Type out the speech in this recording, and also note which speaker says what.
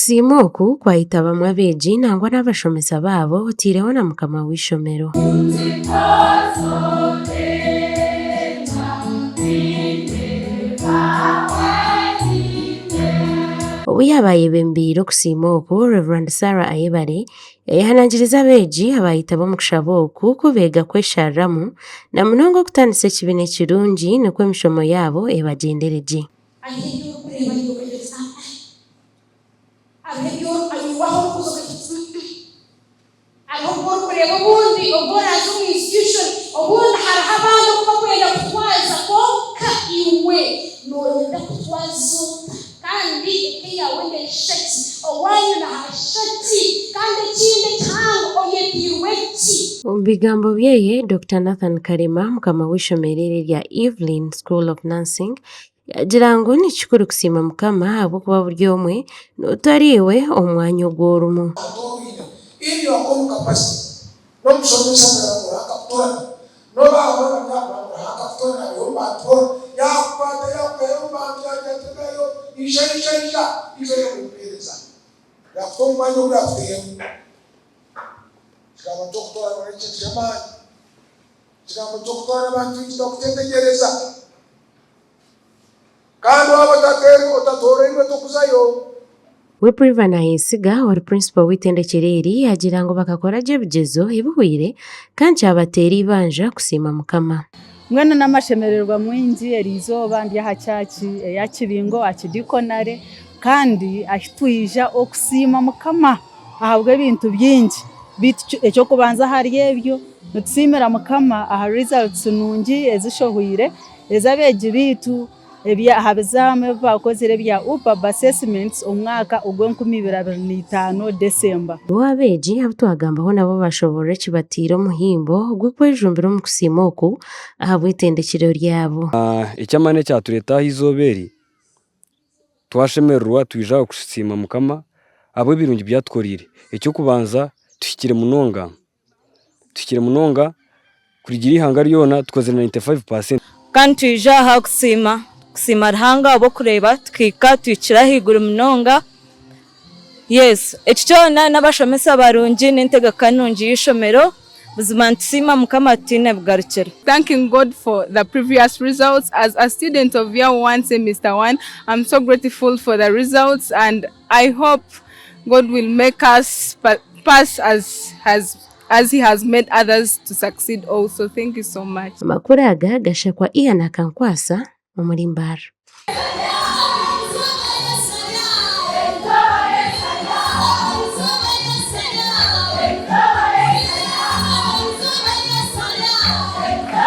Speaker 1: Okusiima oku kwayitabamu abeegi nangwa n'abashomesa baabo otaireho na mukama w'eishomero. Obu yaaba ayebembeire okusiima oku, Rev. Sarah Ayebare yayehanangiriza abeegi abaayetaba omu kushaba oku kubeega kweshariramu na munonga okutaanisa ekibi n'ekirungi nikwo emishomo yaabo ebagyendere gye.
Speaker 2: Hariho ebi orikureeba iwe okagira oti aa. Hariho ebi iwe ahu orikuza okagira oti mm. Hariho obu orikureeba obundi obu oraaze omu institution obundi hariho abandi oku barikwenda kutwaza kwonka iwe nooyenda kutwaza ota? Kandi eka eyaawe neeshusha ki? Owaanyu nihashusha ki? Kandi ekindi ekihango oyetiirwe ki?
Speaker 1: Omu bigambo byeye, Dokita Nathan Kalema, mukama w'eishomero eri erya Evelyn School of Nursing, Yaagira ngu ni kikuru kusiima Mukama ahabw'okuba buri omwe n'otari iwe omu mwanya ogu orimu.
Speaker 3: Kandi waaba otatoorainwe tokuzayo.
Speaker 1: We Priva Nayesiga ori Principal w'eitendekyero eri yaagira ngu bakakora gye ebigyezo ebihweire kandi kyabateera eibanja kusiima Mukama.
Speaker 4: Mbwenu n'amashemererwa maingi eri izooba ndi aha church eya Kibingo Archdeaconry kandi ahi twija okusiima Mukama ahabw'ebintu bingi beitu eky'okubanza ahari ebyo nitusiimira Mukama aha results nungi ezishohweire Ez'abeegi baitu aha bizaamu ebi baakozire ebya UPAB Assessments omwaka ogw'enkumi ibiri 25 December.
Speaker 1: Bo abeegi abu twagambaho nabo baashoboorora ekibataire omuhimbo gw'okwejumbira omu kusiima oku ahabw'eitendekyero ryabo.
Speaker 5: Eky'amaani ekyatureeta aha izooba eri, twashemererwa twija aha kusiima Mukama ahabw'ebirungi ebi atukoreire. Eky'okubanza tuhikire munonga. Tuhikire munonga kurugiirira eihanga ryona tukozire 95%.
Speaker 6: Kandi twija aha kusiima kusiima Ruhanga ahabw'okureeba tukahika tuhikire ahaiguru munonga. Yes, eki kyona n'abashomesa barungi n'entegeka nungi y'eishomero, buzima nitusiima Mukama tutaine bugarukiro.
Speaker 7: Thanking God for the previous results as a student of year one semester one I'm so grateful for the results and I hope God will make us pass as has as he has made others to succeed also thank you so much.
Speaker 1: Amakuru aga gashakwa Ian Akankwasa omuri Mbarara.